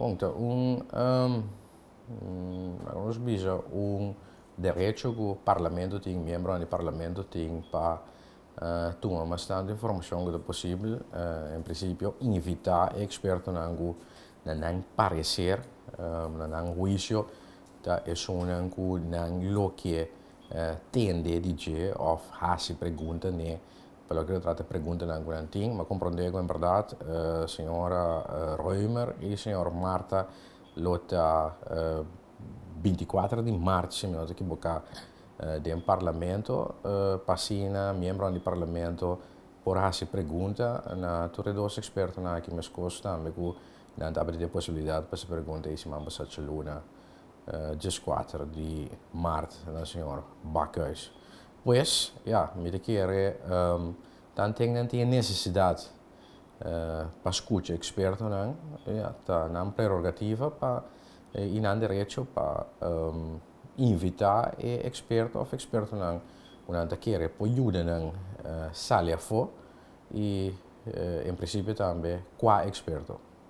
Bon, ta un, nos bisa un derecho ku parlamento tin, miembronan di parlamento tin pa tuma mas tantu informashon ku ta posibel. En prinsipio invitá e ekspertonan ku na nan pareser, na nan huisio ta esunnan ku nan lo ke tende di dje òf hasi pregunta n'e pa loke ta trata e preguntanan ku nan tin. Mi a komprondé ku en bèrdat señora Römer i señor Martha lo ta 24 di mart, si mi no ta ekiboká, den parlamento pa asina miembronan di parlamento por hasi pregunta na tur e dos ekspertonan aki meskos tambe ku nan ta abri e posibilidat pa hasi pregunta ei siman pasá djaluna 14 di mart na señor Bakhuis. Pues, ya, mi ta kere tanten nan tin e nesesidat pa skucha ekspertonan, ya, ta nan prerogativa pa i nan derecho pa invitá e eksperto òf ekspertonan ku nan ta kere por yuda nan sali afó i en prinsipio tambe kua eksperto.